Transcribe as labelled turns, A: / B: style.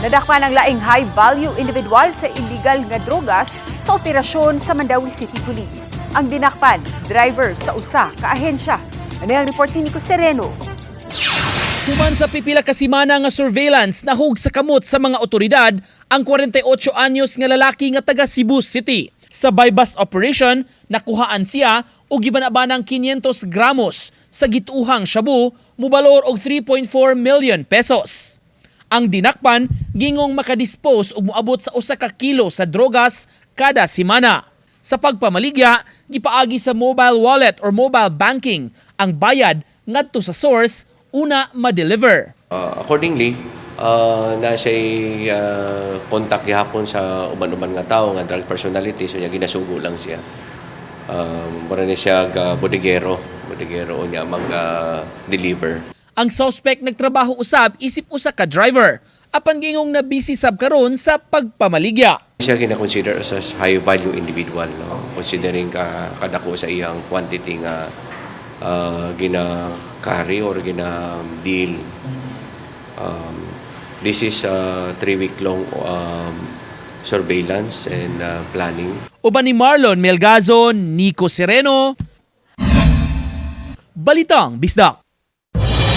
A: Nadakpan ang laing high-value individual sa illegal nga drogas sa operasyon sa Mandaue City Police. Ang dinakpan, driver sa usa ka ahensya. Ano ang report ni Nico Sereno?
B: Human sa pipila ka semana nga surveillance, nahug sa kamot sa mga otoridad ang 48 anyos nga lalaki nga taga Cebu City. Sa buy-bust operation, nakuhaan siya og gibanabanang 500 gramos sa gituuhang shabu, mubalor og 3.4 million pesos. Ang dinakpan, gingong makadispose og moabot sa 1 ka kilo sa drogas kada semana. Sa pagpamaligya, gipaagi sa mobile wallet or mobile banking ang bayad ngadto sa source una ma-deliver.
C: Accordingly, na siya contact gihapon sa uban-uban nga tao nga drug personality, so niya ginasugo lang siya. Mura ni siya ga bodeguero, bodeguero niya mag deliver.
B: Ang suspect nagtrabaho usab isip usa ka driver apan gingong na busy sab karon sa pagpamaligya.
C: Siya gina-consider as a high value individual, no? Considering ka kadako sa iyang quantity nga gina-carry or gina-deal. This is a 3-week long surveillance and planning.
B: Uban ni Marlon Melgazo, Nico Sereno, Balitang Bisdak.